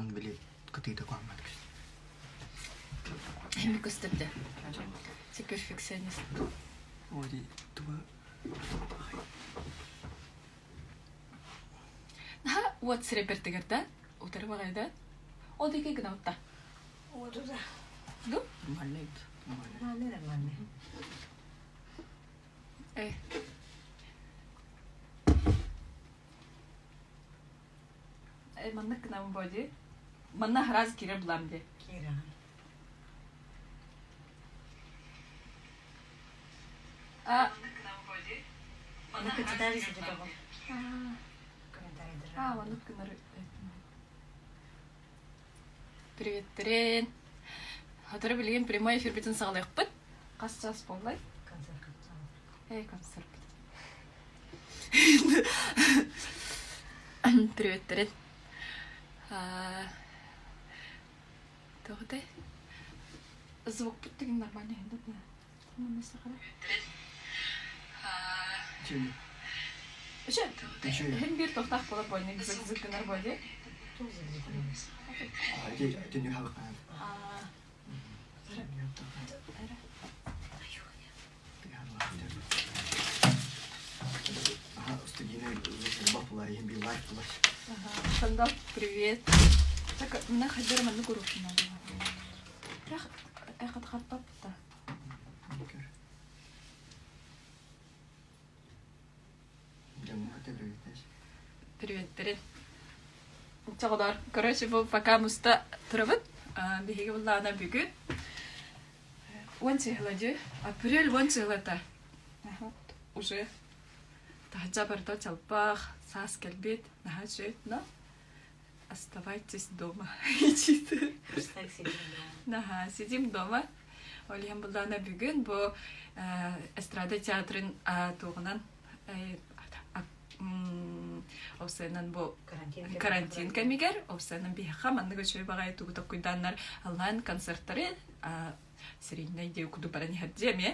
Аан били кытыыта куһаҥҥа көстөр. Эми көстөрдө. Ты перфекционист. Ой, туга Наһаа уот сирэбэртигэр да, утары баҕайы да. Ол диэки гынабытта. Уотуда. Ду? Нормально Нормально, нормально. Э. Маннык гынабын боо дии. Манна араас киирэр булаам дии. Киирэҕин. А Маннык комментарий сидит А, маннык гынар Приветтерин. Сотору билигин прямой эфирбитин саҕалыахпыт. Хас чаас буоллай? Концерт. Эй, концерт. Приветтерин. Тоҕутай? Звукпут деген нормально иһин Иһин биир тохтаах буолар буолнай зык гынар буолди. Сандал, привет. Так, мына хайдары маннык уруохпун надо. Эх, хатхаттапта. Приветтерин. Чоҕолор, короче, бу пока муста турабыт. Биһиги буллаана бүгүн Уон сыһыла дии. Апрель уон сыһылата. Уже таһырдьа барыта чалбах, саас кэлбит, наһаа үчүгэй, но оставайтесь дома. Наһаа сидим дома. Ол иһин буллаана бүгүн бу эстрада театрын туоҕунан Опсайынан бу карантин кэмигэр опсайынан биһиэхэ маннык үчүгэй баҕайы тугу токкуйдааннар онлайн концерттары серийнэй диэ курдук баран иһэр дии эмиэ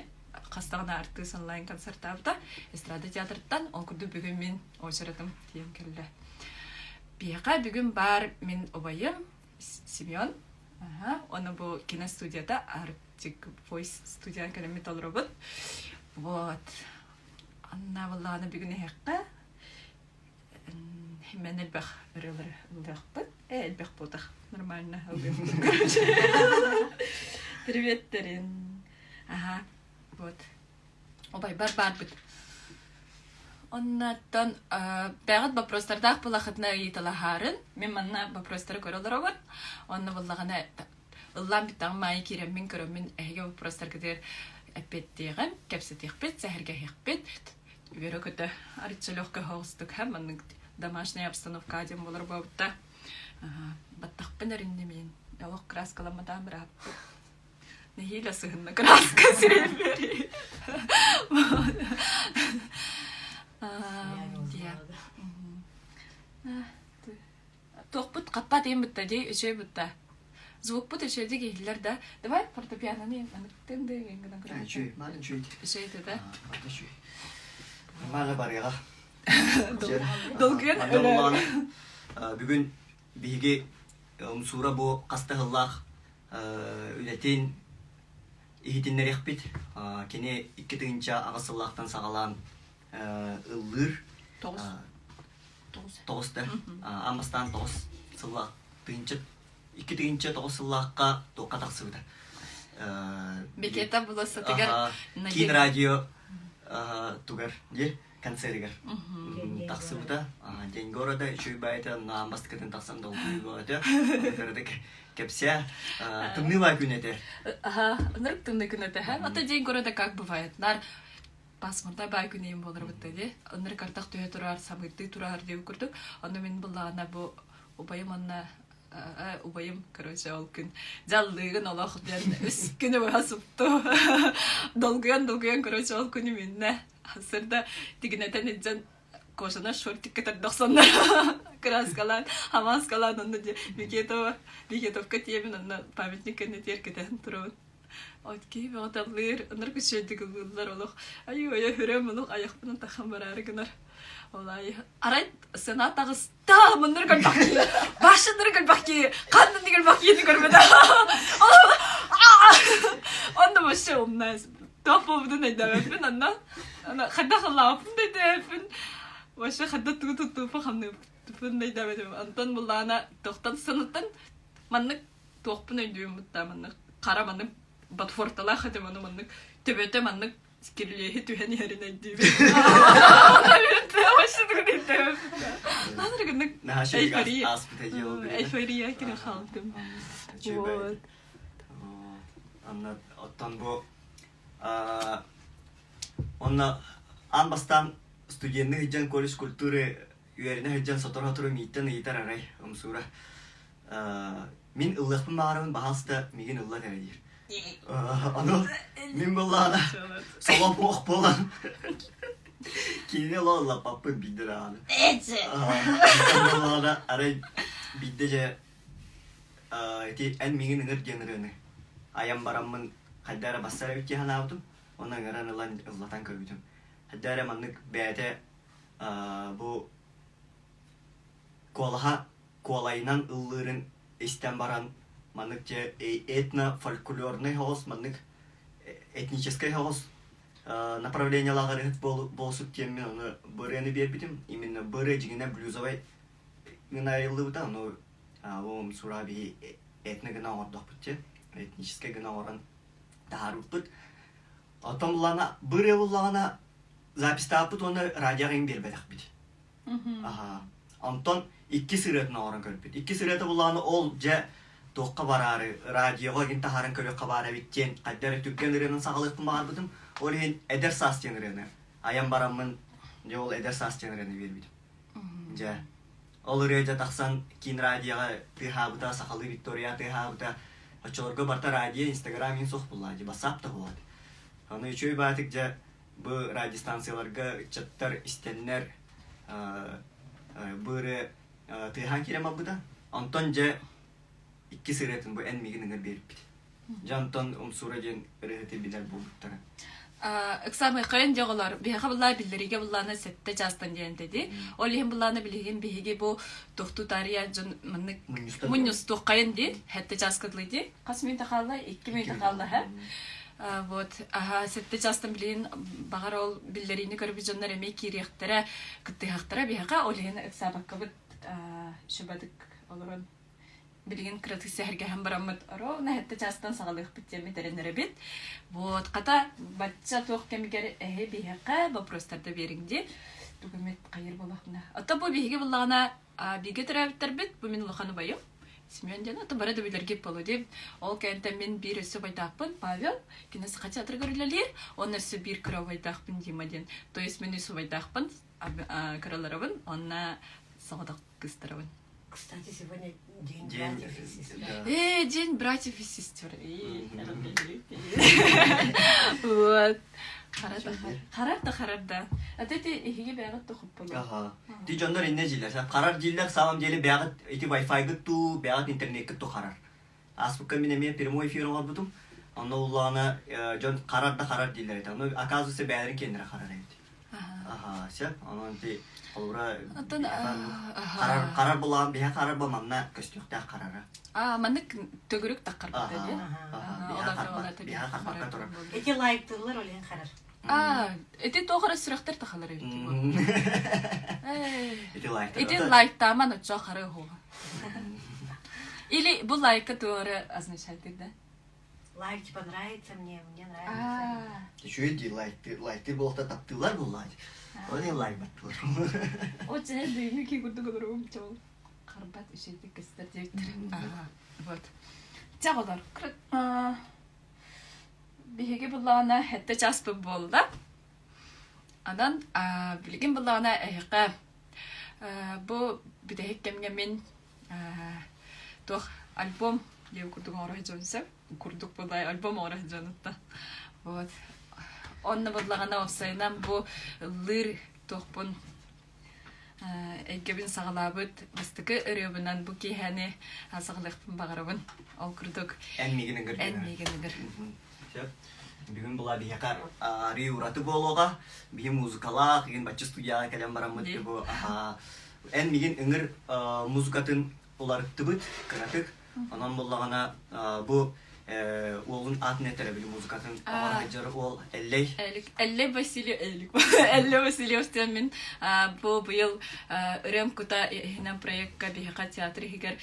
хастаҕына артыыс онлайн концертаабыта эстрада театрыттан ол курдук бүгүн мин очередым тиийэн кэллэ биһиэхэ бүгүн баар мин убайым Семен Ага, ону бу киностудията Arctic Voice студияны кэлэммит олоробут. Вот. Анна былааны бүгүн эһэххэ мен элбэх ырыалары ыллыахпыт. Э, элбэх буотах. Нормально ыллыахпыт, короче. Приветтерин. Ага, вот. Убайбар баарбыт. Оннаттан бэҕэт вопростардаах булахытына ыйыталаһаарын. Мин манна вопростары көрө олоробун. Онно буллаҕына ыллаан бүттэҕим аайы киирэммин көрөммүн эһиги вопростаргытыгар эппиэттиэҕим, кэпсэтиэхпит, сэһэргэһиэхпит. Үөрэ-көтө арычча легкая соҕустук һэ маннык домашняя обстановка диэн буолар буолбута. Баттахпын эринним олох краскаламматаам бырааппыт. Нэһиилэ сыһынна краска сирэйбэр. Туохпут хаппат иин бутта дии, үчүгэй бутта. Звукпут үчүгэйдик иһиллэр да. Давай фортепианоны аныктын да гынан көрөбүт. Үчүгэй, мааны үчүгэй. Үчүгэй да. Үчүгэй. Мааны барыаҕа. Долгуйан өлөр. Бүгүн биһиги Умсуура бу хастаһыллаах үлэтин иһитиннэриэхпит. Кини 2008 сыллаахтан саҕалаан ыллыыр. Тоҕус. Тоҕус да. Аан бастаан тоҕус сыллаах тыһыынча 2009 сыллаахха туохха тахсыбыта. Бекета булассатыгар Киин радио тугар дии концеригэр тахсыбыта. День города үчүгэй баайыта аан бастакытын тахсан долгуйуу этэ. Кэпсээ. Тымныы баай күн этэ. Аха, ынырык тымныы күн этэ. Ата день города как бывает. Нар пасмурда баай күн иин буолар бытта ди. Ынырык ардах түһэ турар, самыырдыы турар диэн курдук. Онно мин былаана бу убайым онно убайым короче ол күн дьаллыыгын олох диэн үс күнү быһа супту долгуйан долгуйан короче ол күнү миннэ сырда тигинэтэн илдьэн кожана шортик кэтэрдэ охсоннор краскалаан хамааскалаан онно дьэ Бекетова Бекетовка тиэмин онно памятник кэннэ тиэркэтэн турабын от киһи бөҕө таллыыр ынырык үчүгэйдик ыллыыллар олох айыы айа хүрээм олох айахпынан таххан бараары гынар. Олай арай сцена таҕыста мынныр көрбөхки башынныр көрбөхки ханнын көрбөхкини көрбөтө. Онно вообще умная. Туох буолбутун өйдөөбөппүн онно. Аны хайдах ыллаабыппын да өйдөөбөппүн. Вообще хайдах тугу туттууппун хамныыппын да өйдөөбөтүм. Онтон буллаана тохтон сыныттан маннык туохпун өйдүүм бутта маннык хара маннык ботфорталаах этим ону маннык төбөтө маннык кирилиэһи түһэн иһэрин өйдүүбүн. Вообще тугу өйдөөбөппүн. Наадыр гыннык эйфория. Эйфория кире хаалтым. Вот. Анна оттон бу онно аан бастаан студенны сылдьан колледж культуры үөрэнэ сылдьан сотору-сотору мииттэн ыйытар арай умсуура мин ыллыахпын баҕарабын баһаалыста миигин ылла эрэ диир ону мин буоллаҕына соло буолан кинини ыла ыллаппаппын биирдэ даҕаны буоллаҕына арай биирдэ дьэ ити эн миигин ыҥыр диэн ырыаны айан бараммын хайда эрэ бассар эбит дии санаабытым уонна ыҥыран ылан ыллатан көрбүтүм хайда эрэ маннык бэйэтэ бу куолаһа куолайынан ыллыырын истэн баран маннык дьэ этно-фольклорнай соҕус маннык этническэй соҕус направлениелаах ырыаһыт буолсук диэммин ону бу ырыаны биэрбитим именно бу ырыа дьиҥинэ блюзовай гына айыллыбыта ону бу сура биһи этно гына оҥордохпут дьэ этническэй гына оҥорон таһаарбыппыт оттон буллаҕына бу ырыа буллаҕына записьтаабыппыт уонна радиоҕа иҥ биэрбэтэхпит Аһаа. Онтон иккис ырыатын оҥорон көрбүт. Иккис ырыата буллаҕына ол дьэ туохха бараары, радиоҕа игин таһааран көрүөххэ баар эбит диэн хайда эрэ түргэн ырыанан саҕалыахпын баҕарбытым. Ол иһин «Эдэр саас» диэн ырыаны айан бараммын, дьэ ол «Эдэр саас» диэн ырыаны биэрбитим. Дьэ, ол ырыа дьэ тахсан киин радиоҕа тыаһаабыта, сахалыы Виктория тыаһаабыта. Оччолорго барыта радио, инстаграм иһин суох буоллаҕа дии, бассаап да буолуо. Аны үчүгэй баатык дьэ бу радиостанцияларга ыччаттар истэннэр бу ырыа тыаһаан киирэн барбыта. Онтон дьэ иккис ырыатын бу эн миигин ыҥыр биэрбит. Дьэ онтон Умсуура диэн ырыаһыты билэр буолбуттара. Ыксаамай хайын дьоҕолор биһиэхэ буллаа биллэриигэ буллаана сэттэ чаастан диэн тэди. Ол иһин буллаана билигин биһиги бу тохтуу таарыйа дьон маннык мунньустуоххайын ди сэттэ чааска дылы ди. Хас мүнүүтэ хаалла? Икки мүнүүтэ хаалла һэ. Вот, аха, сэттэ чаастан билигин баҕар ол биллэриини көрбүт дьоннор эмиэ киириэхтэрэ, кыттыһахтара биһиэхэ, ол иһин ыксаабаккабыт шыбадык олорон билигин кыратык сэһэргэһэн бараммыт ровно сэттэ чаастан саҕалыахпыт диэммит эрэнэрэбит. Вот, хата бачча туох кэмигэр эһи биһиэхэ вопростарда биэриҥ дии. Тугумит хайыр буолахпына. Ото бу биһиги буллаҕына бииргэ төрөөбүттэрбит, бу мин улахан убайым. Семен диэн, ото бары да билэргит буолуо дии. Ол кэнниттэн мин биир өссө убайдаахпын, Павел, кини Саха театрыгар үлэлиир, уонна өссө биир кыра убайдаахпын Дима диэн. То есть мин үс убайдаахпын, кыраларабын, уонна соҕотох кыыстарабын. Кстати, сегодня день братьев и сестер. День братьев и сестер. Вот. Харар да харар да. А ты эһиги бэҕит тухуппулу. Аха. Ти дьоннор инне дьиилэр. Харар дьиилэр самом деле бэҕит ити Wi-Fi-гыт туу, бэҕит интернеккит ту харар. Ааспыкка мин эмиэ прямой эфир оҥорбутум. Онно уллаҕына дьон харар да харар дииллэр этэ. Ону оказывается бэйэлэрин киэннэрэ харар эбит. Аха, сөп. Онон ти холобура харар харар булаан биһэ харар бу манна көстүөхтээх харара. А, маннык төгүрүк таххарбыта дии. Биһэ харбакка турар. Эти лайктыыллар ол иһин харар. А, эти туох эрэ сүрэхтэр тахалар эбит бу. Ити лайктар. Ити лайктааман оччо хары уһуга. Или бу лайка туора означает да? Лайк типа нравится мне, мне нравится. Үчүгэй дии лайктыыр лайктыыр буолта таптыылар буоллаҕа дии. Ол иһин лайк баттылар. Оче дыйны ки курдук олоруум чол. Харбат үчүгэй көстөр диэбиттэр. Ага, вот. Чэ оҕолор, биһиги буллаҕына сэттэ чааспыт буолла. Онон билигин буллаҕына эһиэхэ бу бүтэһик кэмҥэ мин туох альбом диэн курдук оҥоро сылдьабын сөп курдук буоллай альбом оҥоро сылдьабын вот онно буоллаҕына уопсайынан бу ыллыыр туохпун эйгэбин саҕалаабыт бастакы ырыабынан бу киэһэни саҕалыахпын баҕарабын ол курдук эн миигин ыҥыр эн миигин ыҥыр сөп. Бүгүн була биһиэхэ арыы ураты буолуоҕа. Биһи музыкалаах, игин бачча студияҕа кэлэн бараммыт бу эн мигин ыҥыр музыкатын уларыттыбыт кыратык. Онон буллаҕына бу уолун аатын этэрэ били музыкатын оҥоро сылдьар уол Эллэй. Эллэй Васильев Эллэй Васильев диэн мин бу быйыл Ырыам кута иһинэн проекка биһиэхэ театр иһигэр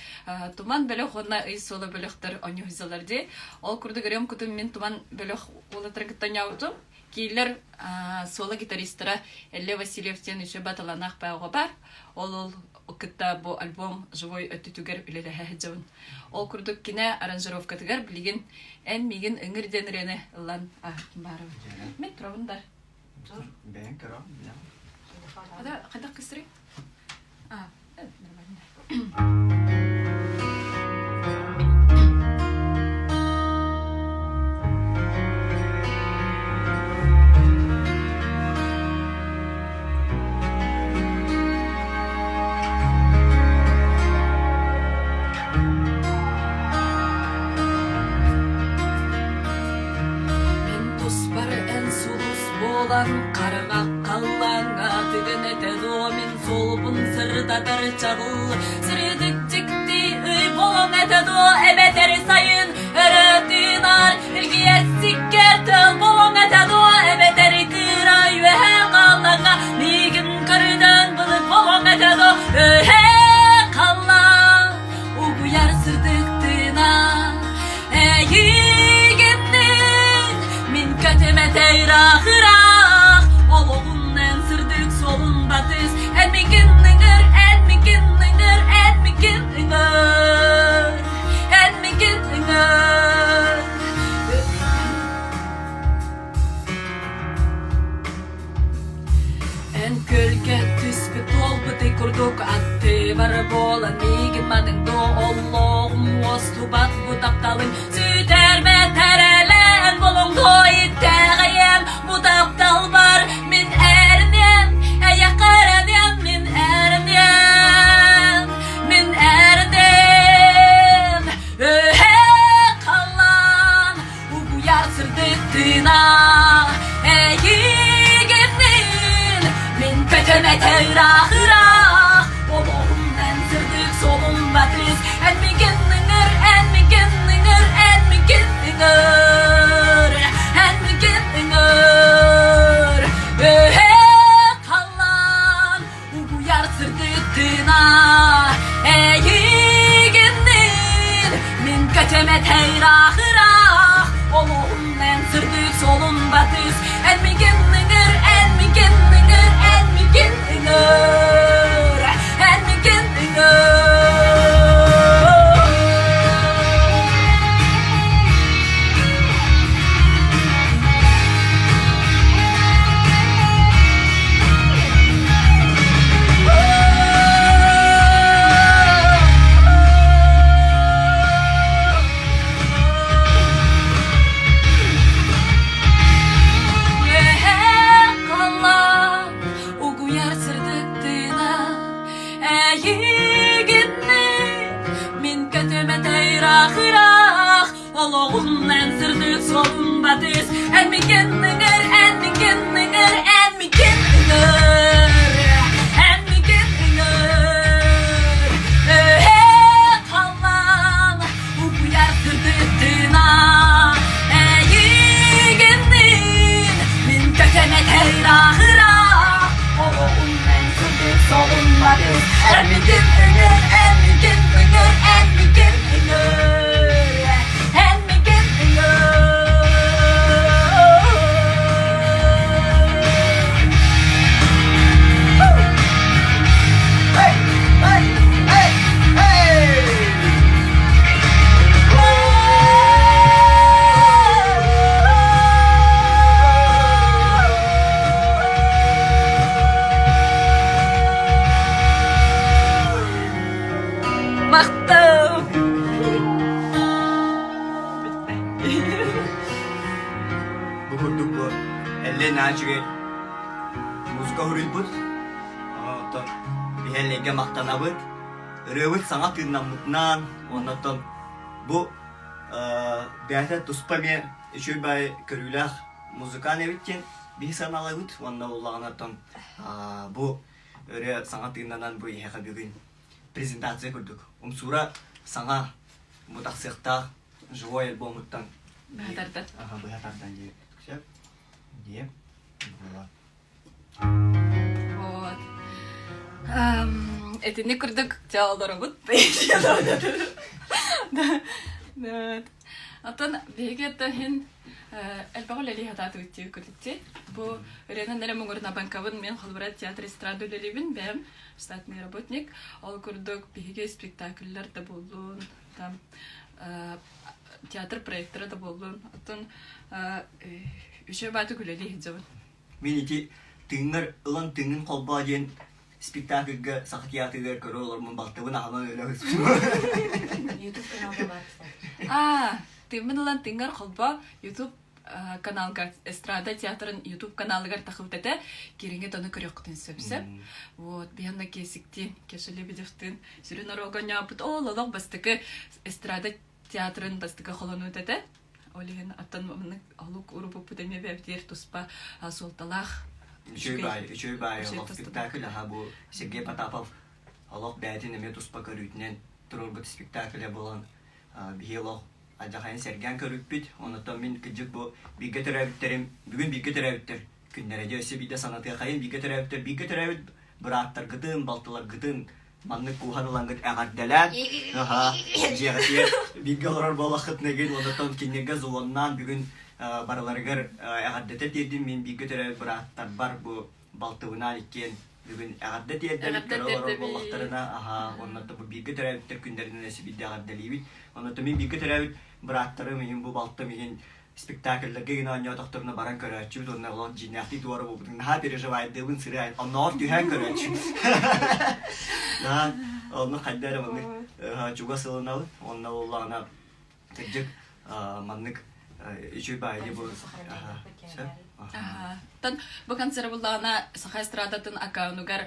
Туман бөлөх уонна Ый суола бөлөхтөр оонньуу дии. Ол курдук Ырыам кутун мин Туман бөлөх уолаттарын кытта оонньообутум. Киилэр суола гитаристара Эллэй Васильев диэн үчүгэй баталанаах бааҕа бар. Ол ол кытта бу альбом живой өттүтүгэр үлэлэһэ сылдьабын. Ол курдук кинэ аранжировкатыгар билигин эн миигин ыҥыр диэн ырыаны ылан баарабын. Мин турабын да. Бэйэҥ көрөҕүн, билэҕин. Хайдах кыстырый? А, нормально. Мин туспар эн сулус буолан хараҥа халлааҥҥа тыгын этэ дуо мин суолбун сырдатар чаҕыл сырдык дьикти ый буолан этэ дуо эбэтэр сайын өрө тыынар илгийэр сиккэр тыл буолан этэ дуо эбэтэр кыра үөһэ халлааҥҥа миигин көрүнэн былыт буолан этэ дуо үөһэ халлаан угуйар сырдык тыына Эйигиннин мин көтүмэтэ ыраах-ыраах олоҕунан сырдык суолун батыс эн миигин ыҥыр эн миигин ыҥыр эн миигин ыҥыр эн миигин ыҥыр Эн көлгө түспүт туолбутый курдук аттыбар буолан миигин маныҥ доо оллооҕум уостубат бу тапталым сүтэрбэт эрэлэн болоҥдоо итэҕэйэм бу тапталбар мин эрэниэм эйэхэ эрэниэм мин эрэниэм мин эрэниэм Өһө халлаан угуйар сырдык тыына эйигинниин мин көтөм этэ ыраах-ыраах олоҕумнан сырдык суолум батыс эн миигин ыҥыр эн миигин ыҥыр эн миигин ыҥыр эн миигин ыҥыр өһө халлаан угуйар сырдык тыына эйигинниин мин көтөм этэ ыраах-ыраах олоҕум эн сырдык суолун батыс эн миигин ыҥыр эн миигин ыҥыр эн миигин ыҥыр эн миигин ыҥыр Үөһээ халлаан угуйар сырдык тыына эйигинниин мин көтүмэтэ ыраах-ыраах Олоҕунан сырдык суолун батыс Эн миигин ыҥыр, эн миигин ыҥыр, эн миигин ыҥыр Эн миигин ыҥыр Өһө халлаан угуйар сырдык тыына Эйигинниин мин көтөмөтө ыраах-ыраах Олоҕунан сырдык суолун батыс Эн миигин ыҥыр, эн миигин ыҥыр, эн миигин ыҥыр Эн миигин ыҥыр Hey! Hey! Hey! Hey! Махтал! Бу курдук бу Эллэ наачыгай музыка уруйбут. Оттон биһи Эллэйгэ махтанабыт. Ырыабыт саҥа тыыннаммытынан, оннотон бу бэйэтэ туспа эмиэ үчүгэй баай көрүүлээх музыкант эбит диэн биһи санаалаабыт уонна улаҕанаттан бу өрө саҥа тыыннанан бу иһэхэ бүгүн презентация курдук умсуура саҥа бу тахсыахтаах живой альбомуттан быһа тардан быһа тардан диye сөп диye була. Вот. Этини курдук дьэ олоробут. Оттон биһиги иһин элбэх үлэлии сатаатыбыт дии курдук Бу ырыанан эрэ муҥурун абанкабын мен холбура театр эстрада үлэлиибин бэйэм штатный работник. Ол курдук биһиги спектакльлар да буоллун, там театр проектора да буоллун. Оттон үчүгэй баатык үлэлии сылдьабын. Мин ити тыыҥҥар ылан тыыҥҥын холбоо диэн спектакльга Саха театрыгар көрө олормун балтыбын аһынан өлө YouTube каналга бар, кстати. А, тыыммын ылан тыыҥҥар холбоо YouTube каналга эстрада театрын YouTube каналыгар тахыбыт этэ. Кириҥҥэ тону көрүөххүтүн сөп-сөп. Вот, биһанна Кесиктиин, Кеша Лебедевтыын сүрүн оруолга оонньообут. Ол олох бастакы эстрада театрын бастакы холонуут этэ. Ол иһин оттон маннык олук урубуппут эмиэ бэбитиэр туспа суолталаах. Үчүгэй баай, үчүгэй баай олох спектакль аха бу Сергей Потапов олох бэйэтин эмиэ туспа көрүүтүнэн туруорбут спектакле буолан биһи олох алдьархайын сэргээн көрүппүт. Онотон мин кыдьык бу бииргэ төрөөбүттэрим бүгүн бииргэ төрөөбүттэр күннэрэ дьэ өссө биирдэ санатыахайын бииргэ төрөөбүттэр бииргэ төрөөбүт бырааттаргытын, балтыларгытын маннык кууһан ылаҥҥыт эҕэрдэлээн дьиэҕитигэр бииргэ олорор буоллаххытына игин онтон кинилэргэ звоннаан бүгүн барыларыгар эҕэрдэтэ тиэрдим мин бииргэ төрөөбүт бырааттарбар бу балтыбынаан иккиэн бүгүн эҕэрдэ тиэрдэбит көрө олорор буоллахтарына аха онно бу бииргэ төрөөбүттэр күннэринэн өссө биирдэ эҕэрдэлиибит онно мин бииргэ төрөөбүт бырааттарым иһин бу балтым иһин спектакльларга гына оонньоотохторуна баран көрөөччүбүт уонна олох дьиҥнээхтии туора буолбутун наһаа переживайдыыбын сыры оннооҕор түһээн көрөөччү наһаа онно хайда эрэ маннык чугас ылынабын уонна буоллаҕына кырдьык маннык үчүгэй баайы бу Тан бу концерт буллаҕына саха эстрадатын аккаунугар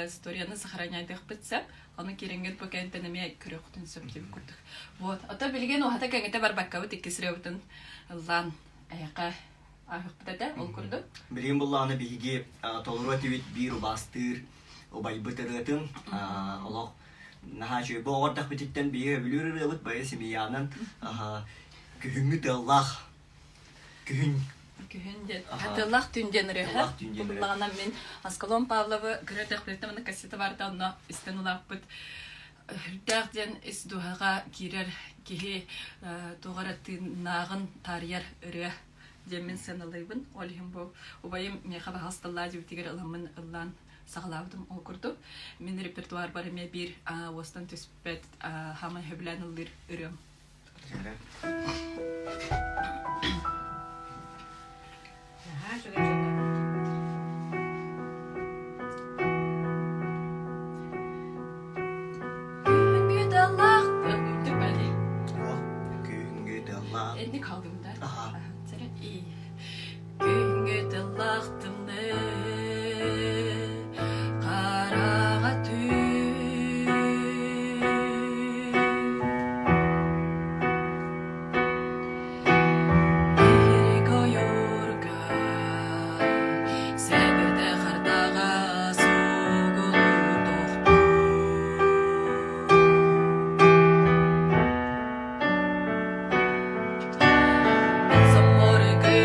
историяны сохраняйдыахпыт сөп. Ону киирэҥҥит бу кэнтэн эмиэ көрүөххүтүн сөп диэбит курдук. Вот. Ото билигин уһата кэҥэтэ барбаккабыт иккис ырыабытын ыллаан эһиэхэ ааһыахпыт этэ ол курдук. Билигин буллаҕына биһиги толору этибит биир убаастыыр убайбыт ырыатын олох наһаа үчүгэй бу оҕордохпутиттэн биһиги өбүлүүр ырыабыт бэйэ семьянан күһүҥҥү тыаллаах күһүн Күһүн диэн Тыаллаах түүн диэн ырыаһа. Буллаҕына мин Аскалон Павловы кыра эрдэхпиттэн манна кассета барда онно истэн улааппыт үрдээх диэн ис дууһаҕа киирэр киһи туох эрэ тыыннааҕын таарыйар ырыа диэн мин сыаналыыбын. Ол иһин бу убайым миэхэ баһаасталлаа дьибитигэр ыламмын ыллаан саҕалаабытым ол курдук. Мин репертуарбар эмиэ биир уостан түспэт хаамай сөбүлээн ыллыыр ырыам. Наһаа үчүгэй дьоннор. Күһүҥҥү даллаах Күһүҥҥү даллаах Энник халдым да. Күһүҥҥү даллаах тымныы хараҕа түүн Иһирик ойуурга сэбирдэх хардаҕа сугулуу тохтуур. Мин сомморгы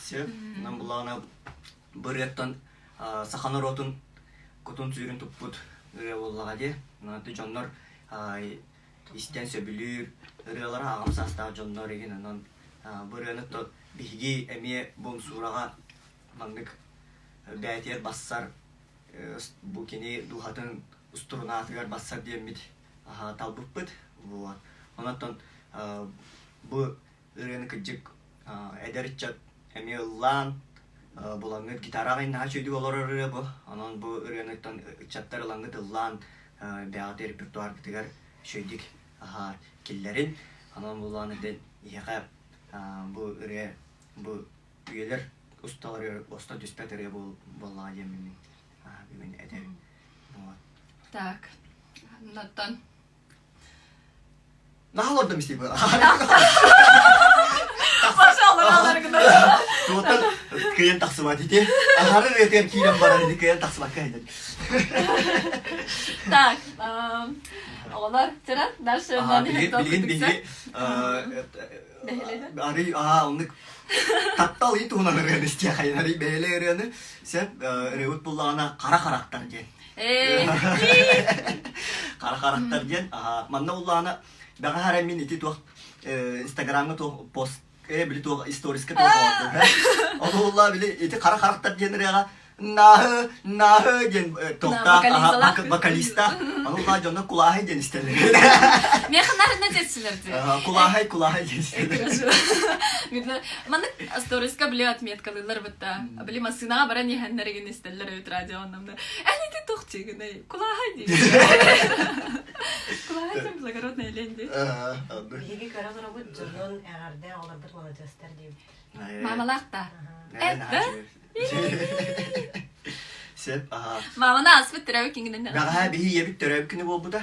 Сөп. Онон булаана бырыаттан саха норуотун кутун-сүрүн туппут ырыа буоллаҕа дии. Онон дьоннор истэн сөбүлүүр ырыалара аҕам саастаах дьоннор игин онон бу ырыаны биһиги эмиэ бу умсуураҕа маннык бээтиэр бассар бу кини дууһатын устурунаатыгар бассар диэммит талбыппыт. Вот. Онон бу ырыаны кырдьык эдэр ыччат эмиэ ыллаан булаҥҥыт гитараҕа наһаа үчүгэйдик олорор ырыа бу. Онон бу ырыаныттан ыччаттар ылаҥҥыт ыллаан бэйэҕит репертуаргытыгар үчүгэйдик киллэрин. Онон булаан этэн иһэхэ бу ырыа бу үйэлэр усталарыгар уоста түспэт ырыа буоллаҕа диэммин бүгүн этэбин. Вот. Так, онтон Наһаа олордум истип. Пожалуйста, Туоттан кыйан тахсыбат ити. Аһары ырыатыгар киирэн баран ити кыйан тахсыбакка иһин. Так, оҕолор, тиран, дальше билигин биһиги арый аа оннук таптал и туһунан ырыаны истиэхэйин арый бэйэлэ ырыаны сеп ырыабыт буллаҕына хара харахтар диэн Хара харахтар диэн манна уллаана бэҕэһээ мин ити туох инстаграмҥа туох пост э били туох историска туох оҥордум ол уллаа били ити хара харахтар диэн ырыаҕа нааһы нааһы диэн туохтаах вокалистаах ону уллаа дьонно кулааһай диэн истэллэр Миэхэ нарына диэччилэр дии. Кулааһай кулааһай диэн истэллэр. Маннык сториска били отметкалыыллар бытта. Били массыынаҕа баран иһэннэригин истэллэр эбит радионнамна. Эн ити туох диигиний? Кулааһай диигин. Кулааһай диэн благородная лень дии. Биһиги көрө олоробут дьонун эҕэрдэ оҕолорбут маладьыастар диэбит. Маамалаах да. Э, Сеп, аха. Мааманы ааспыт төрөөбүт күҥүнэн. Бэҕэһээ биһи ийэбит төрөөбүт күнү буолбута.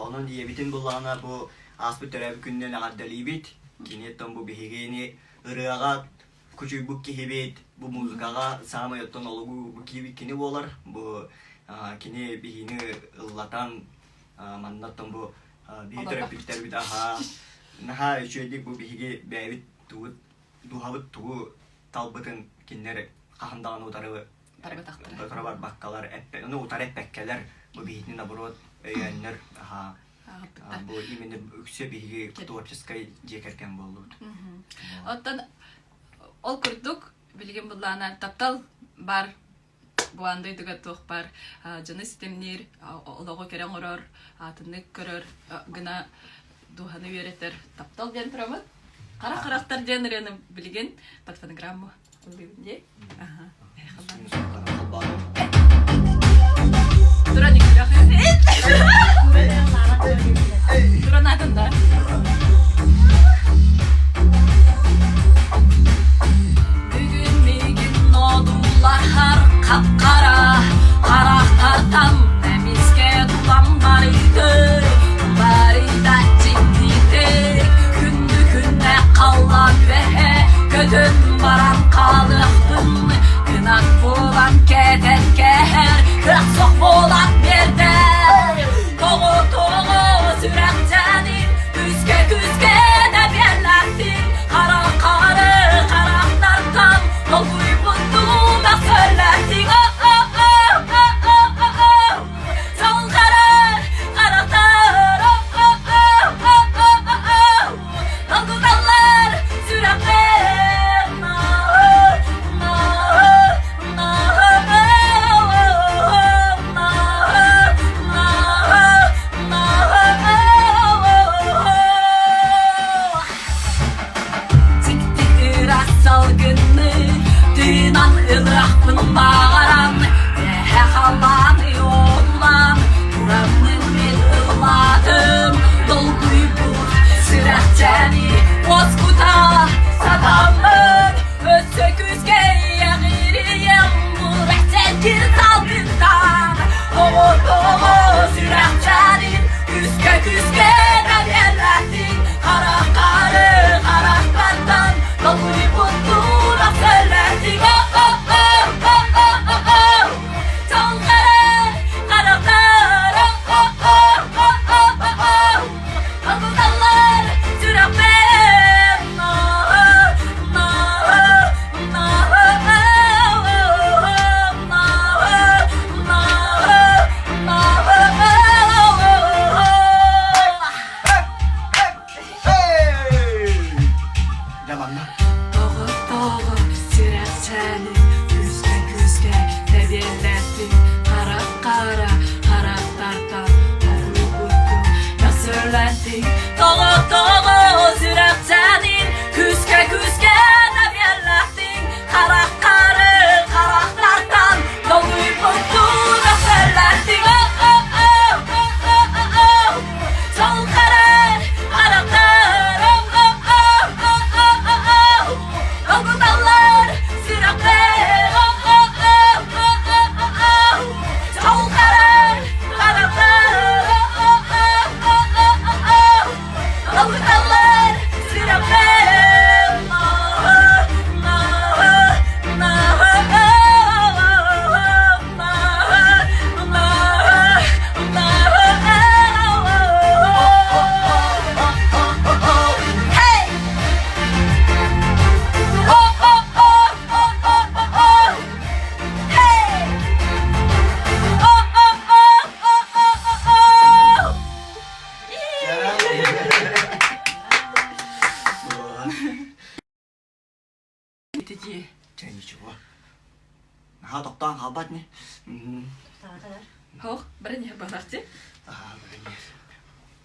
Онон ийэбитин буллаҕына бу ааспыт төрөөбүт күнүнэн эҕэрдэлиибит. Кини оттон бу биһигини ырыаҕа кучуйбут киһибит, бу музыкаҕа саамай оттон олугу бу киһибит кини буолар. Бу кини биһини ыллатан манна оттон бу биһи төрөппүттэрбит аһаа наһаа үчүгэйдик бу биһиги бэйэбит тугу дууһабыт тугу талбытын кинилэр хаһан даҕаны утары барбатахтара. Утары барбаккалар, ну утары эппэккэлэр, бу биһитини наоборот өйөөннөр аһаа бу именно үксэ биһиги творческай дьиэ кэргэн буоллубут. Оттон ол курдук билигин буллаана таптал бар бу аан дойдуга туох бар дьону ситимниир, олоҕу кэрэ оҥорор, атыннык көрөр гына дууһаны үөрэтэр таптал диэн турамыт. Хара харахтар диэн ырыаны билигин под фонограмму ыллыыбын дии. Аха. Туран Туран атын да. Бүгүн миигин одуулаһар хап-хара харахтартан эмискэ тутан барыйды барыйда дьиктитик күндү күннэ халлаан үөһэ көтөн баран хаалыахпын кынат буолан кэтэн кэһэр кыах суох буолан биэрдэ тоҕо тоҕо сүрэхтэнин Күскэ күскэ тэбиэллэхтин хара хары харахтартан долгуйбут тулумах сөллэхтин Солҕарар харахтар долгуталлар сүрэхпин Сүрэхпэр Чолхарар харахтар Долгуталлар сүрэхпэр Hey! Чэ, ничего. Наһаа тохтоон хаалбат ини. Хоох, бары не барахти.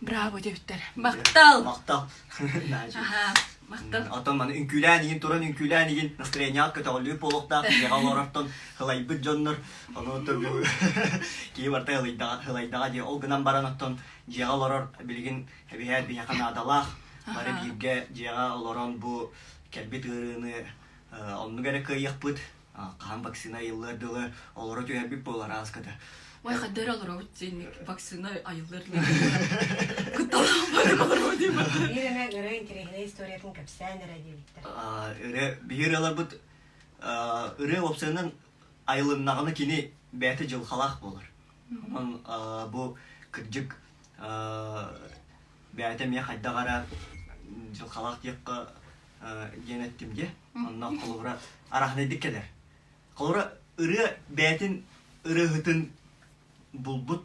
Браво диэбиттэр. Махтал! Махтал. Аха, махтал. Оттон маны үҥкүүлээн игин туран үҥкүүлээн игин настроениеҕа көтөҕүллүү буолуохтаах дьиэҕэ олорортон хылайбыт дьоннор ону оттон киһи барыта хылайдаҕа хылайдаҕа дии ол гынан баран оттон дьиэҕэ олорор билигин эбиһээт биһиэхэ наадалаах бары бииргэ дьиэҕэ олорон бу кэлбит ыарыыны оннук эрэ кыайыахпыт хаһан вакцина айыллыар дылы олоро түһэрбит буолар ааската. Ой, хаддер олоробут диэн вакцина айыллыар дылы. Кутталаах олоробут диэн. Биир эмэ ырыа интэриэһинэй историятын кэпсээн эрэ диэбиттэр. Ырыа биһи ырыаларбыт ырыа уопсайынан айылыннаҕына кини бэйэтэ дьылҕалаах буолар. Онон бу кырдьык бэйэтэ эмиэ хайдах эрэ дьылҕалаах диэххэ диэн эттим дии. Онно холобура араһынайдык кэлэр. Холобура ырыа бэйэтин ырыаһытын булбут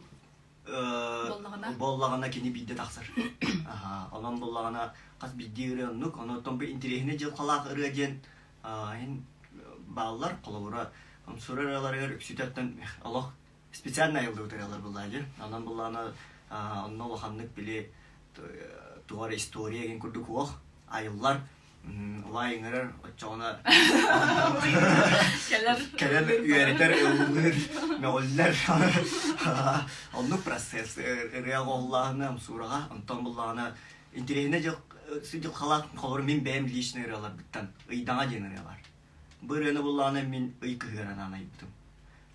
буоллаҕына кини биирдэ тахсар. Онон буллаҕына хас биирдии ырыа оннук. Онон бу интэриэһинэй дьылҕалаах ырыа диэн бааллар. Холобура умсура ырыаларыгар үксүтэ олох специально айыллыбыт ырыалар буллаа дии. Онон буллаҕына онно улаханнык били туох эрэ история игин курдук уох айыллар улаай ыҥырар оччоҕуна кэлэр кэлэн үөрэтэр ыллыыр мөҕүллэр оннук процесс ырыа оҕоллааһына умсуураҕа онтон буллаҕына интэриэһинэй дьыл халаах холобур мин бэйэм личный ырыаларбыттан ыйдаҥа диэн ырыа бар бу ырыаны буллаҕына мин ый кыһыар анаан айбытым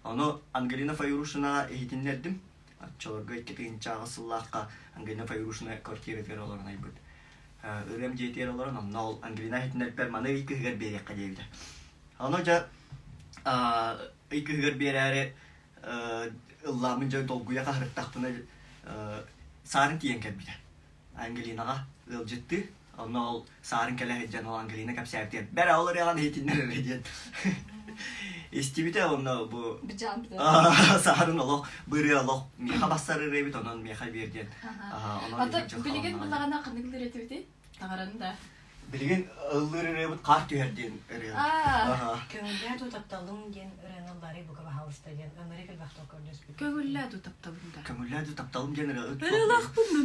ону Ангелина Файрушинаҕа иһитиннэрдим Оччолорго 2008 сыллаахха Ангелина Файрушина квартиратыгар олорон айбыт. Ырыам дьиэтигэр олорон, онно ол Ангелина иһитиннэрбэр маны ый кыһыгар биэриэххэ диэбитэ. Ону дьэ ый кыһыгар биэрээри ыллааммын дьэ долгуйа хаһырыттахпына саарын тиийэн кэлбитэ. Ангелинаҕа ыалдьыттыы. Онно ол саарын кэлэ сылдьан ол Ангелина кэпсээбитигэр бэрэ ол ырыаҕын иһитиннэр эрэ диэн истибитэ онно бу саарын олох бу ырыа олох миэхэ бассар ырыа эбит онон миэхэ биэр диэн онон билигин буллаҕына ханнык ыллыыр этибитий таҥараны да билигин ыллыыр ырыабыт хаар түһэр диэн ырыа Көҥүллээ дуу тапталым диэн ырыаны ыллаарый бука баһаалыста диэн ынырык элбэхтик көрдөспүт. Көҥүллээ дуу тапталым да. Көҥүллээ дуу тапталым диэн ырыа Ырыалаахпын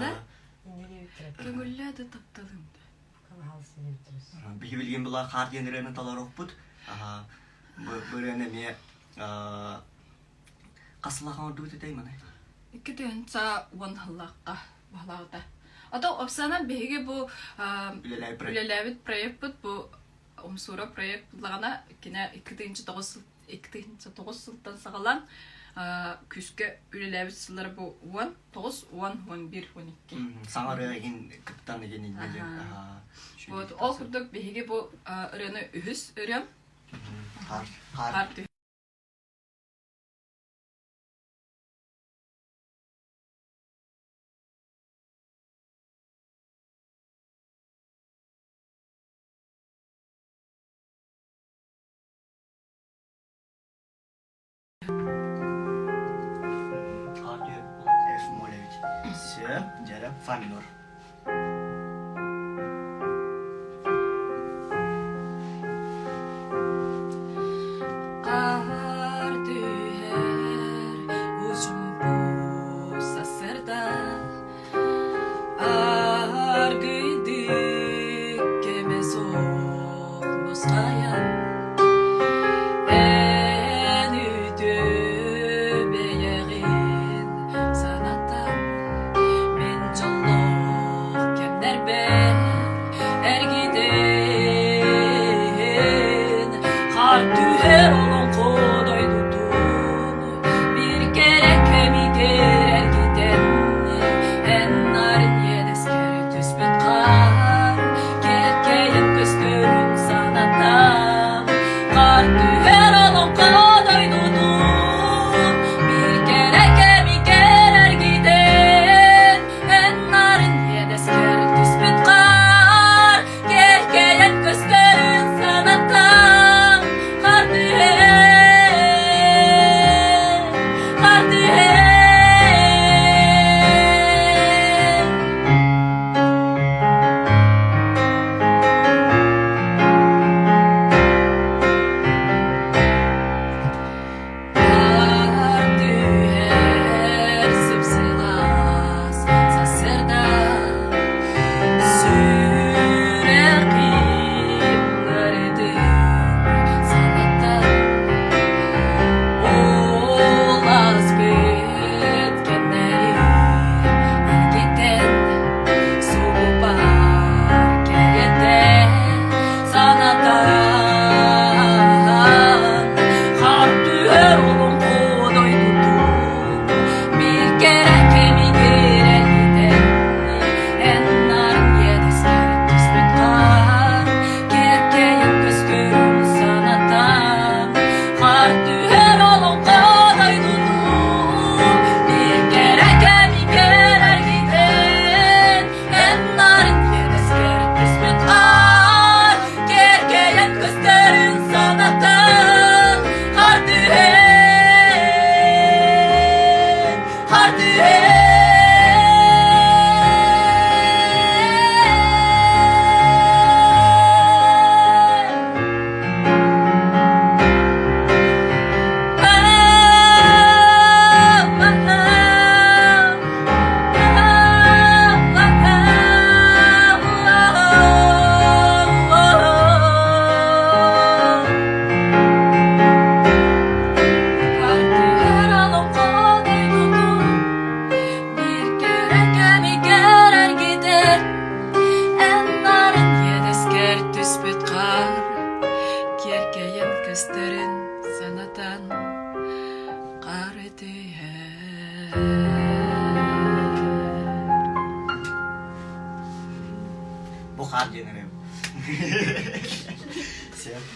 Да? Көҥүллээ дуу тапталым да. Биһи билигин була хаар диэн ырыаны талар оппут. Бу ырыаны эмиэ хас сыллаах оҥордубут этэй маны? 2010 сыллаахха баһылаабыта. А то опсанан биһиги бу үлэлээбит проекпыт бу Умсуура проект буллаҕына кинэ 2009 сылтан саҕалаан күүскэ үлэлээбит сыллара бу 10, 9, 10, 11, 12. Саҥа ырыа иһин кыттан иһин инньэ Вот ол курдук биһиги бу ырыаны үһүс ырыам. Хаар хаар F moll эбит. Все, дьэрэ, фа минор. Хаар түһэр ужумпу сарсыарда Аргыйдык кэмэ суох нусхайан Эн үтүө бэйэҕин санатан Мин дьоллоох.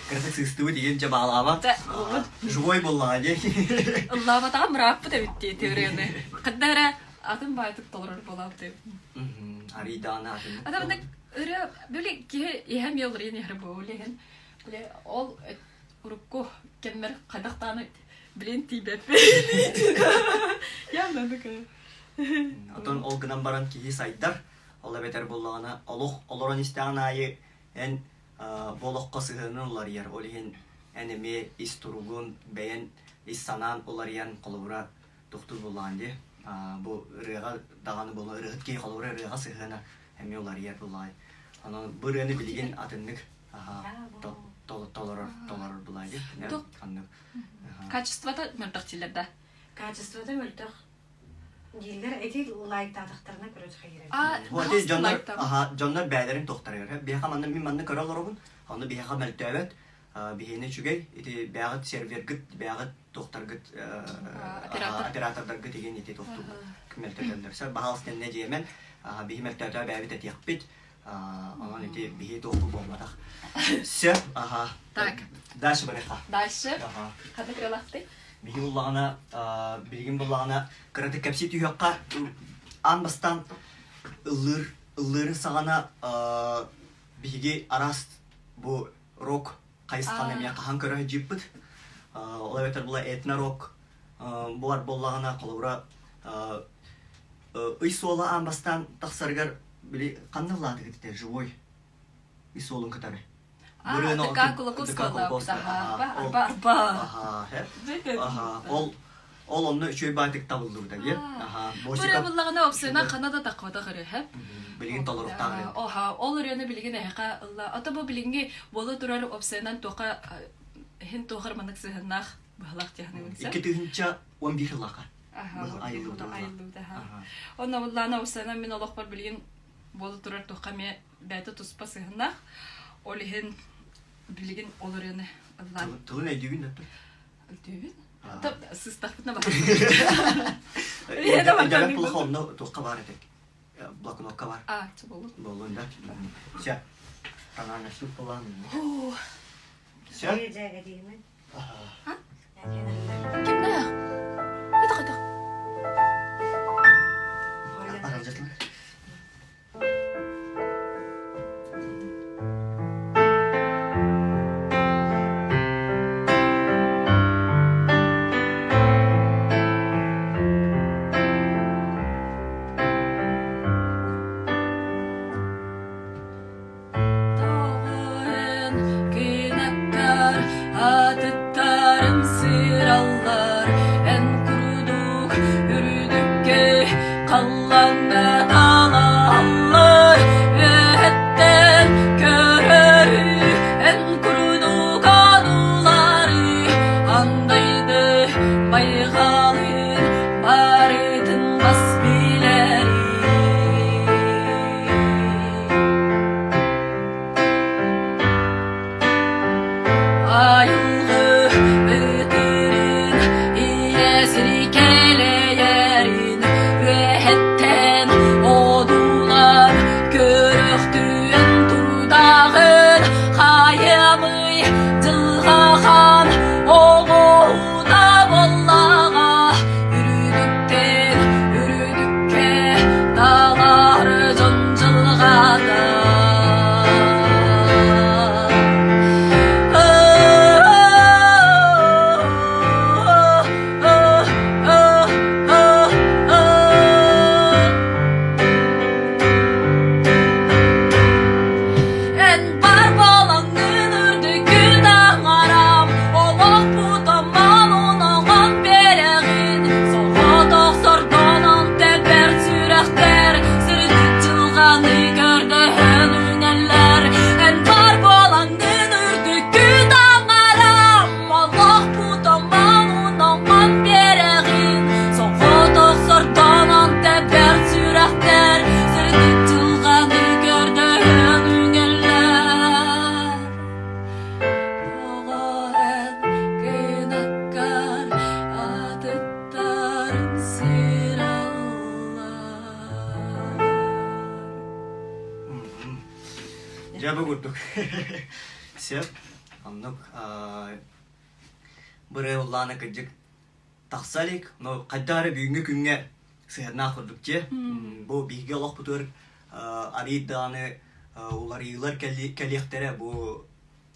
Кырдык сыыстыбыт игин дьэ баалаама. Живой буоллаҕа дии. Ыллаабатаҕым ырааппыт эбит дии теорияны. Ханна эрэ атын баайтык толорор буолаабыт эбит. Арыйдаана атын. Ата мындык ырыа били киһи иһэм елырыйан иһэр буол иһин. Били ол урукку кэммэр хайдахтааны билин тиийбэппин. Я мындык. Отон ол гынан баран киһи сайдар, ол эбэтэр буоллаҕына олох олорон истэҕин аайы эн бу олоххо сыһыанын уларыйар. Ол иһин эн эмиэ ис туругун, бэйэн ис санаан уларыйан холобура тохтуур буоллаҕын дии. Бу ырыаҕа даҕаны буолла ырыаһыт киһи холобура ырыаҕа сыһыана эмиэ уларыйар буоллаҕай. Онон бу ырыаны билигин атыннык толорор толорор буоллаҕай дии. Ханнык. Качествота мөлтөх дииллэр да? Качествота мөлтөх дииллэр. Эти лайктаатахтарына көрө хайырар. Вот дьоннор аха дьоннор бээлэрин тохтарыгар. Биһиэхэ манна мин манна көрө олоробун. Ону биһиэхэ мөлтөөбөт. Биһиэни үчүгэй. Ити бээҕит сервергыт, бээҕит тохтаргыт оператордаргыт игин ити тохтук мөлтөтөллөр. Сэр баһаалыс тэннэ диэмэн биһи мөлтөөтөө бээбит этиэхпит. Онон ити биһи туохпу буолбатах. Сөп, аха. Так. Дальше барыха. Дальше. Ханна кыралахты? Биһи буллаҕына, билигин буллаҕына кыратык кэпсии түһүөххэ аан бастаан ыллыыр ыллыырын саҕана биһиги араас бу рок хайысханы эмиэ хаһан көрө сылдьыппыт. Ол эбэтэр була этно-рок буолар буоллаҕына холобура ый суола аан бастаан тахсарыгар били ханна ыллаатыгыт этэ живой ый суолун кытары ДК Кулаковского арба арба ол ол онно үчүгэй баайтык табыллыбыта диye. Бу ырыа буллаҕына опсуйна хана да таххыбатах ырыа һэ. Билигин толоруктаах ырыа. Оха, ол ырыаны билигин эһэхэ ылла. Ото бу билиҥҥи буола турар опсуйнан туоха иһин туохар маннык сыһыннаах быһалаах диэхнибин. 2011 сыллаахха. Айыллыбыта. Онно буллаана опсуйна мин олохпор билигин буола турар туохха эмиэ бэйэтэ туспа сыһыннаах. Ол иһин билигин ол ырыаны ыллаан. Тылын өйдүүгүн да? Өйдүүбүн. Сыстахпытына Өйдөбөт плохо онно туохха баар этэ? Блокнотка бар. А, боллун. Боллун да. Все. Танаана суп болан. Все. Кимнээх? Хайдах хайдах? Аралдьатылар. Тоҕойун күн аккар атыттарым сыраллар. Дьэ бу курдук. Сөп. Оннук быры уллаана кырдьык тахса илик, но хайдах эрэ бүгүҥҥү күҥҥэ сыһыаннаах курдук дьэ. Бу биһиги олохпутугар арыый даҕаны уларыйыылар кэлиэхтэрэ бу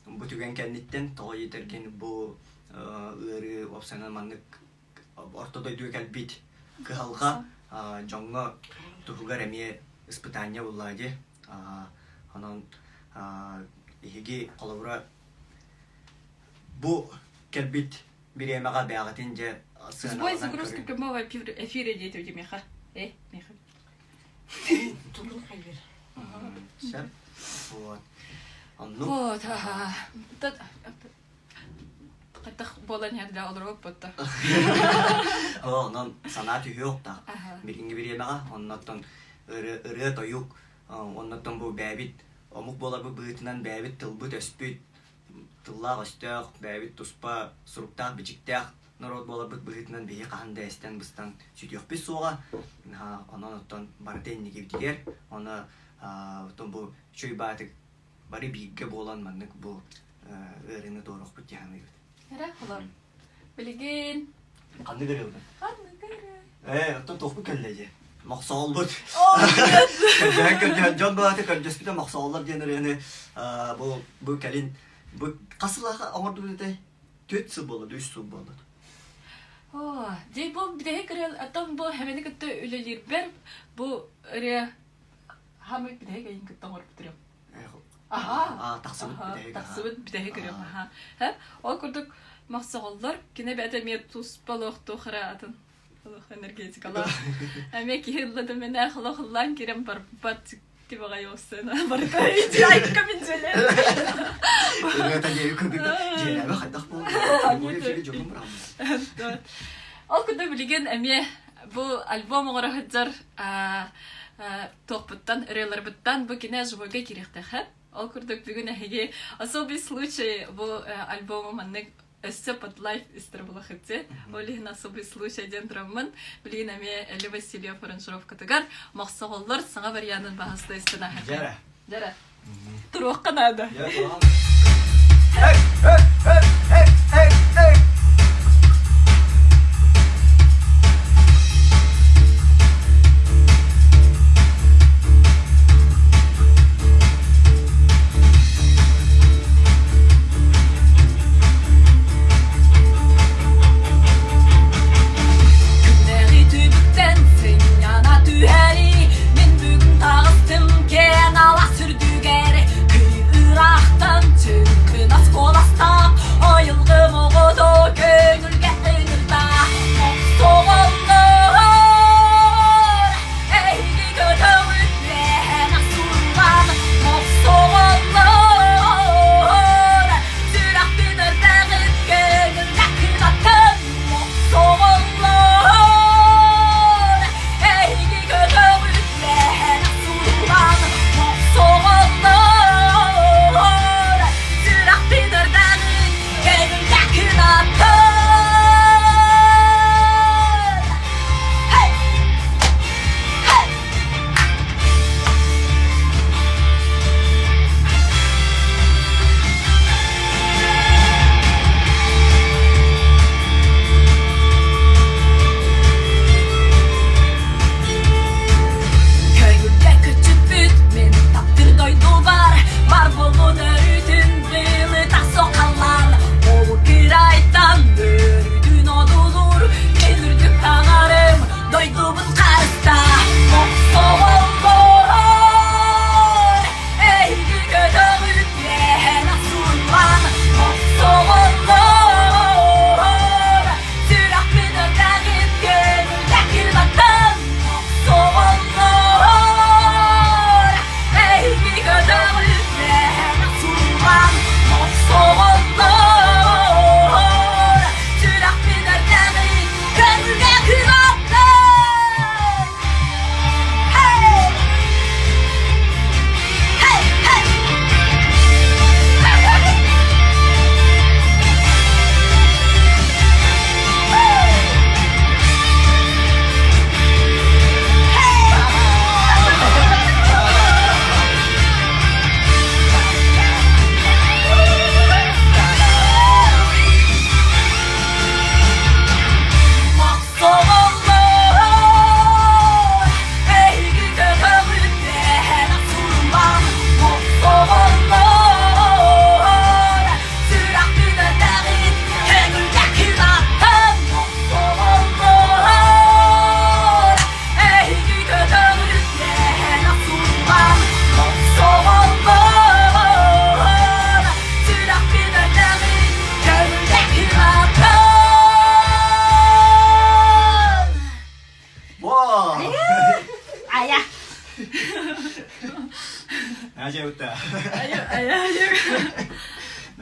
бу түгэн кэнниттэн тоҕо диэтэргин бу ыарыы уопсайынан маннык орто дойдуга кэлбит кыһалҕа дьоҥҥо туһугар эмиэ испытание буллаа дии. Онон биһиги холобура бу кэлбит бириэмэҕэ бэйэҕитин дьэ Сбой загрузки прямого эфира диэтэ миэхэ. Э, миэхэ. Тугун хайыр. Сөп. Вот. Оннук. Вот, ага. Хайдах буолан иһэн да олоруоппут да. Онон санаа түһүөх Билиҥҥи бириэмэҕэ оннуттан ырыа-тойук, оннуттан бу бэйэбит омук буоларбыт быһыытынан бэйэбит тылбыт-өспүт, тыллаах-өстөөх, бэйэбит туспа суруктаах-бичиктээх норуот буоларбыт быһыытынан биһи хаһан да эстэн-быстан сүтүөхпүт суоҕа. Онон оттон барыта инникибитигэр, ону оттон бу үчүгэй баатык бары бииргэ буолан маннык бу ыарыыны туоруохпут дии саныыбыт. Эрэ холор. Билигин Ханнык ырыабыт? Ханнык ырыа? Ээ, оттон туохпут кэллэ дии? Мохсоҕолбут. Көрдөһөн көрдөһөн дьон баҕата көрдөспүтэ мохсоҕоллор диэн ырыаны бу бу кэлин бу хас сыллаах оҥордубут этэй? Түөрт сыл буолла, үс сыл буолла. Оо, дьэ бу бүтэһик ырыа оттон бу хэбэни кытта үлэлиирбэр бу ырыа хамый бүтэһик эйин кытта оҥорбут ырыам. Аха. Тахсыбыт бүтэһик. Тахсыбыт бүтэһик ырыам. Аха. Ол курдук мохсоҕоллор кини бэйэтэ эмиэ туспа олохтуох эрэ атын олох энергетикалаах. Эмиэ киһи ыллата мэнээх олох ыллаан киирэн барбат тибаҕай сцена барыта идеалька мин дьэлэ. Ырыата диэри курдук дьиэлээбэ хайдах буолла? Ол курдук билигин эмиэ бу альбом оҥоро сылдьар туохпуттан, ырыаларбыттан бу кинэ живойга киириэхтээх. Ол курдук бүгүн эһиги особый случай бу альбому маннык өссө под лайф истэр булахытты. Ол иһин особый случай диэн тураммын, билигин эмиэ Эли Васильев аранжировкатыгар Мохсоҕоллор саҥа варианын баһаста истэн Дьэрэ. Дьэрэ. Туруохха наада. Эй, эй, эй, эй, эй, эй! Күннэри түбүктэн сынньана түһэри Мин бүгүн таҕыстым киэҥ алаас үрдүгэр Кый ыраахтан чыҥкынас куоластаах Айылгы.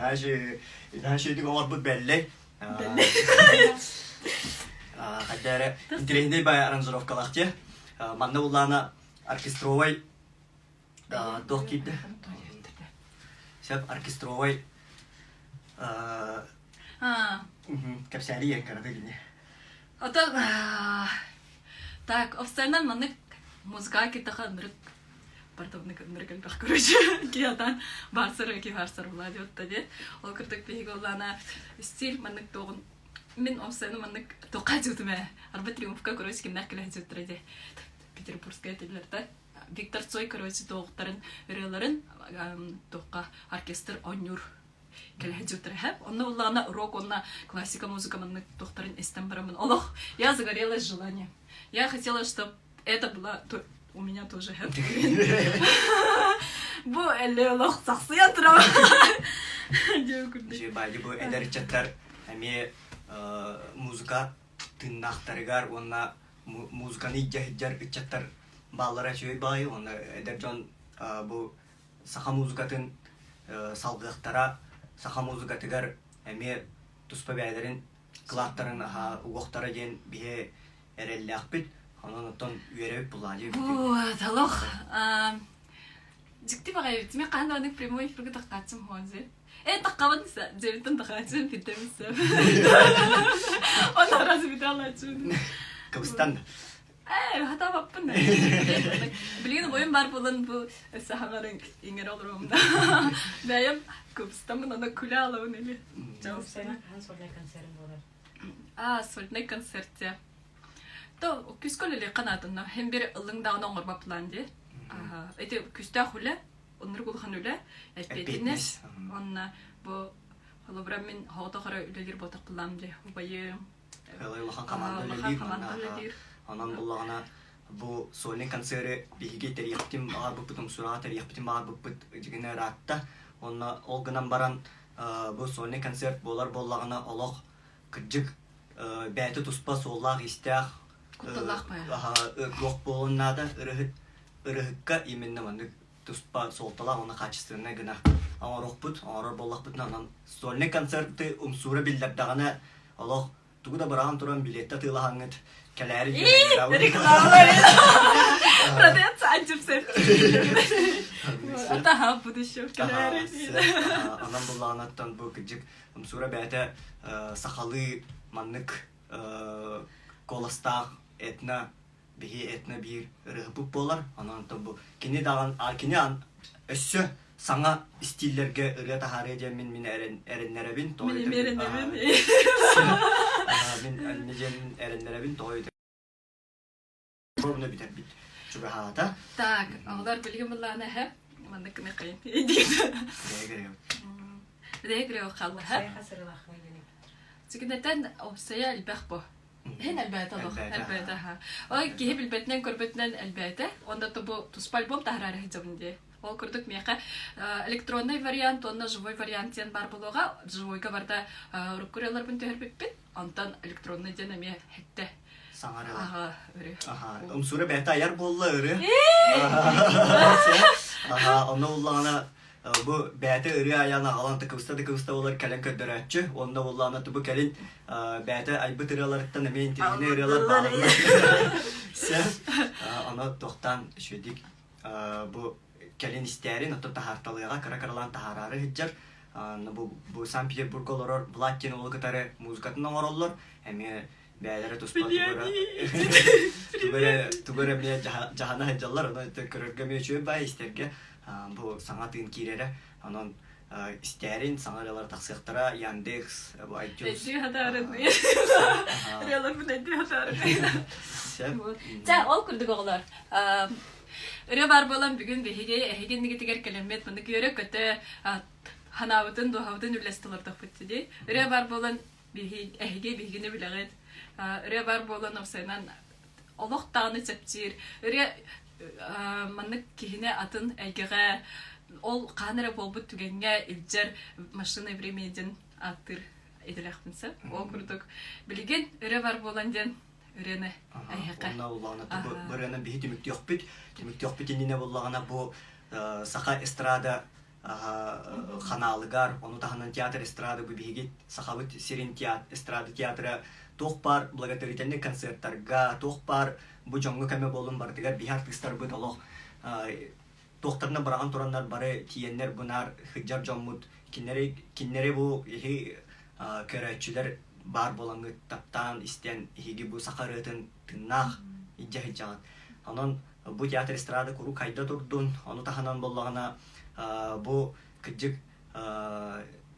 Наша оҥорбут бэллэй. Хайда эрэ интириэһинэй бай аранжировкалаах дьэ. Манна буллаана оркестровай туох киирдэ? Сөп оркестровай кэпсээри иэн кырата кини. Ото так, офсайнан маннык музыка киттаха ынырык бартабыны ынырык элбэх короче киһатан барсар ки барсар була диотта де ол кырдык биһиги оллаана стиль маннык тоҕун мин офсайны маннык тоққа жутум ээ арба триумфка короче кимнээх кэлэ жуттара де петербургская тиллерде Виктор Цой короче тоҕуктарын ырыаларын тоққа оркестр онньур кэлэһэ Онно буллаҕына рок уонна классика музыка маннык туохтарын истэн бараммын олох я загорелась желанием. Я хотела, чтобы это было у меня тоже. Бу эле олох сахсыйан турабын. Бади бу эдэр ыччаттар эмиэ музыка тыыннаахтарыгар уонна музыканы илдьэ ыччаттар бааллара үчүгэй баҕайы уонна эдэр дьон бу саха музыкатын салгыахтара, саха музыкатыгар эмиэ туспа бэйэлэрин кылааттарын угуохтара диэн биһи эрэллээхпит. Онон оттон үөрэбит булаадьы. Талох дьикти баҕайы мен хаһан даҕаны прямой эфиргэ таххааччым хуанзе. Э таххабын дьэбиттэн тахааччым питтэмиссэ. Онно раз видалааччым. Кыбыстан Ээ, хатаабаппын. Билигин убайым баар буолан бу өссө хаҥарын иҥэрэ олоруом да. Бэйэм кыбыстаммын аны күлэ алабын или. Хаһан сольнай концерт буолар? Аа, сольнай концерте. То күскө үлэлиэххэ ханаатынна. Һин бир ыллыҥ даҕаны оҥорбот план дии. Ити күстээх үлэ, оннук улахан үлэ, эппиэтинэс. Онна бу холобура мин хоҕото хара үлэлиир буотах план дии. Убайым, Ылай улахан команда үлэлиир манна. Онон буллаҕына бу сольный концеры биһиги тэрийэхпитин баҕарбыппыт, умсураҕа тэрийэхпитин баҕарбыппыт дьигинэ ыраатта. Онно ол гынан баран бу сольный концерт буолар буоллаҕына олох кырдьык бэйэтэ туспа суоллаах-иистээх кутталлаах баайа. Туох буолуон наада ырыһыт ырыһыкка именно маннык туспа суолталаах уонна качественнай гына оҥоруохпут, оҥорор буоллахпытына онон сольный концерты умсуура биллэрдэҕинэ олох тугу да быраҕан туран билиэттэ атыылаһаҥҥыт кэлээри Реклама Продается антисептик. Атаха будущего кэлээри. Онон буллаҕынаттан бу кырдьык умсуура бэйэтэ сахалыы маннык куоластаах этно биһи этно биир ырыһыппыт буолар. Онон бу кини даҕан кини өссө саҥа истииллэргэ ырыа таһаарыа диэн мин мин эрэннэрэбин. Мин эрэнэбин. Мин анне диэн эрэннэрэбин тоҕо Ровно бүтэрбит чугаһаата. Так, оҕолор билигин былаана эһэ маннык гына хайын. Дээгирэв халлаха. Сигинэтэн опсая элбэх бу. Һин элбээтэ олох, элбээтэ аха. Ой, киһи билбэтинэн көрбөтүнэн элбээтэ. Онда бу туспа альбом таһараары сылдьабын дии. Ол курдук миэхэ электронный вариант уонна живой вариант диэн баар буолуоҕа. Живойга барда урукку ырыаларбын түһэрбиппин. Онтон электронный диэн эмиэ хэттэ. Саҥарыла. Аха, ырыа. Аха, умсуура бэйэтэ айар буолла ырыа. Аха, онно буллаҕына бу бэйэтэ ырыа айан аҕалан тыкыбыста тыкыбыста буолар кэлэн көрдөрөөччү уонна буоллаҕына бу кэлин бэйэтэ айбыт ырыаларыттан эмиэ интириэһинэй ырыалар бааллар сөп ону туохтаан үчүгэйдик бу кэлин истээрин оттон таһаарталыаҕа кыра-кыралаан таһаараары сылдьар бу бу Санкт-Петербурга олорор Влад диэн уолу кытары музыкатын оҥороллор эмиэ бэйэлэрэ туспа тугу эрэ тугу эрэ эмиэ дьаһана сылдьаллар онон көрөргө эмиэ үчүгэй баай истэргэ бу саҥа тыын киирэрэ онон истээрин саҥа ырыалар тахсыахтара Яндекс бу iTunes Өйдүү хатаарын ырыаларбын өйдүү хатаарын Чэ ол курдук оҕолор ырыа баар буолан бүгүн биһиги эһиги иннигитигэр кэлэммит маннык үөрэ-көтө ханаабытын дууһабытын үллэстэ олордохпут дии ырыа баар буолан эһиги биһигини билэҕит ырыа баар буолан уопсайынан олох даҕаны чэпчиир ырыа маннык киһини атын эйгэҕэ ол хаһан эрэ буолбут түгэҥҥэ илдьэр машина времени диэн ааттыыр идэлээхпин сөп ол курдук билигин ырыа бар буолан диэн ырыаны эһиэхэ Онно буллаҕына бу ырыаны биһи түмүктүөхпүт түмүктүөхпүт иннинэ буллаҕына бу саха эстрада. ханаалыгар, ону таһынан театр эстрада бу биһиги Сахабыт сирин эстрада театра туох баар благотворительный концерттарга, туох баар бу дьоҥҥо көмө буолун барытыгар биһи артыыстарбыт олох туохтарына быраҕан тураннар бары тиийэннэр бунаар сылдьар дьоммут кинилэри кинилэри бу иһи көрөөччүлэр баар буолаҥҥыт таптаан истэн иһиги бу саха ырыатын тыыннаах илдьэ сылдьаҕыт. Онон бу театр эстрада куруук хайда турдун, ону таһынан буоллаҕына бу кырдьык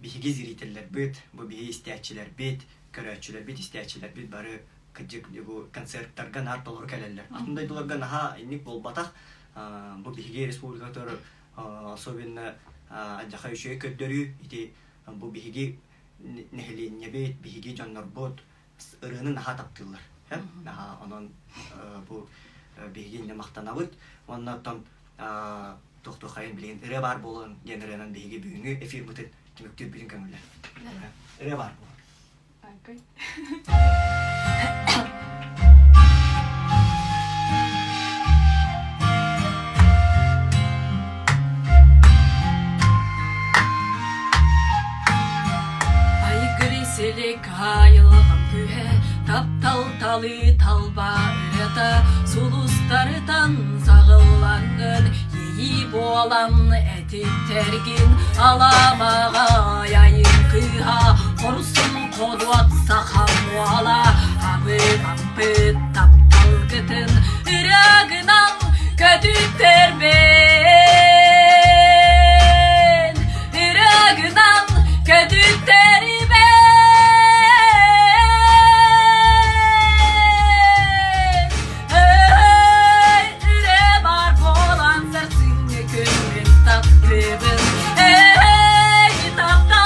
биһиги зрителлэрбит, бу биһи истээччилэрбит, көрөөччүлэрбит, истээччилэрбит бары кырдьык бу концерттарга наар толору кэлэллэр. Атын дойдуларга наһаа инник буолбатах. Бу биһиги республикатыгар особенно алдьархай үчүгэй көрдөрүү ити бу биһиги нэһилиэнньэбит, биһиги дьоннорбут ырыаны наһаа таптыыллар. Наһаа онон бу биһиги иннэ махтанабыт. Уонна оттон тохтуохайын билигин ырыа баар буолан диэн ырыанан биһиги бүгүҥҥү эфирбытын түмүктүүрбүтүн көҥүллэр. Ырыа баар буолан. Айгыр-силик айылҕам күүһэ, таптал талыы талба ырыата, сулустарытан саҕыллаҥҥын, иэйии буолан этиттэргин, аламаҕай айыы кыыһа, хорсун ходуот сахам уола, абыраммыт тапталгытын ырыа гынан көтүттэрбин, ырыа гынан көтүттэрбин. Эй, үрэ бар буолан сарсыҥҥы күммүн таптыыбын. Эй, тапталгын.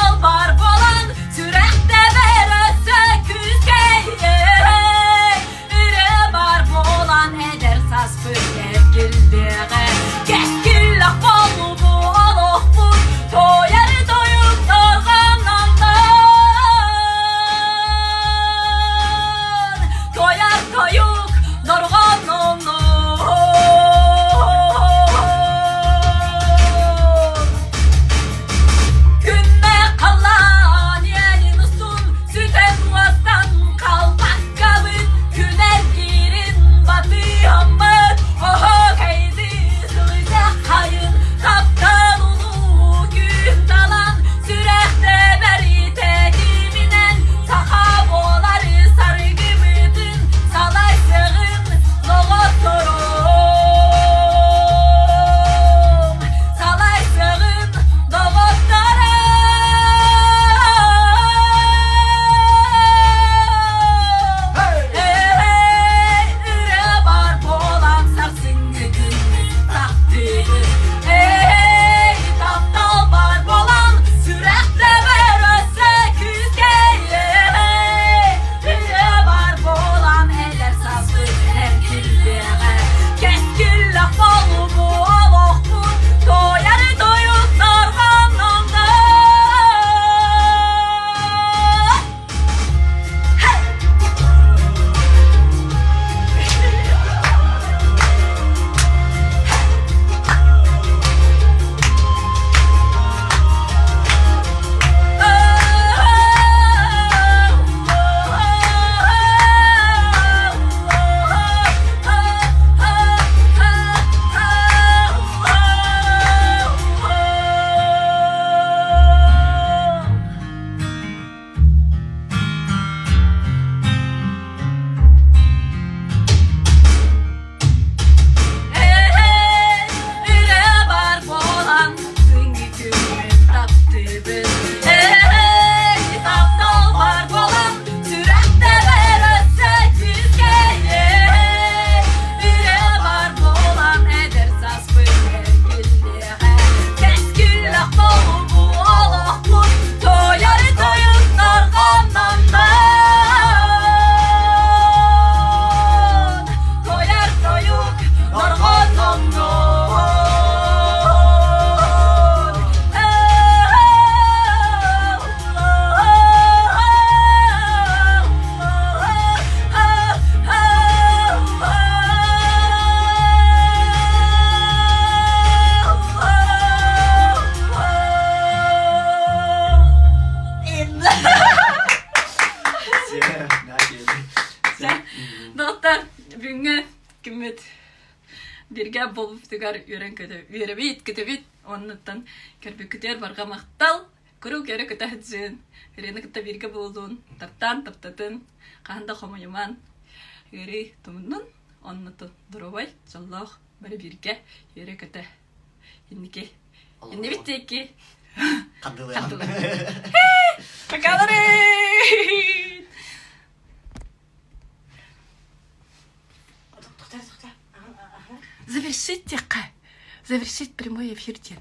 Бииргэ буолбутугар үөрэн көтө үөрэбит, көтөбүт. Оннуттан көрбүккүтүгэр барҕа махтал. Куруук өрө көтө сылдьын. Ырыаны кытта бииргэ буолун. Таптаан таптатын. Хаһан да хомойуман. Ыарыы тумуннун. Оннутун доруобай, дьоллоох бары бииргэ үөрэ-көтө. Инники. Иннибит диэки. Хардылыаҕа. Пока-лары! Завершить тихо. Завершить прямой эфир диэн.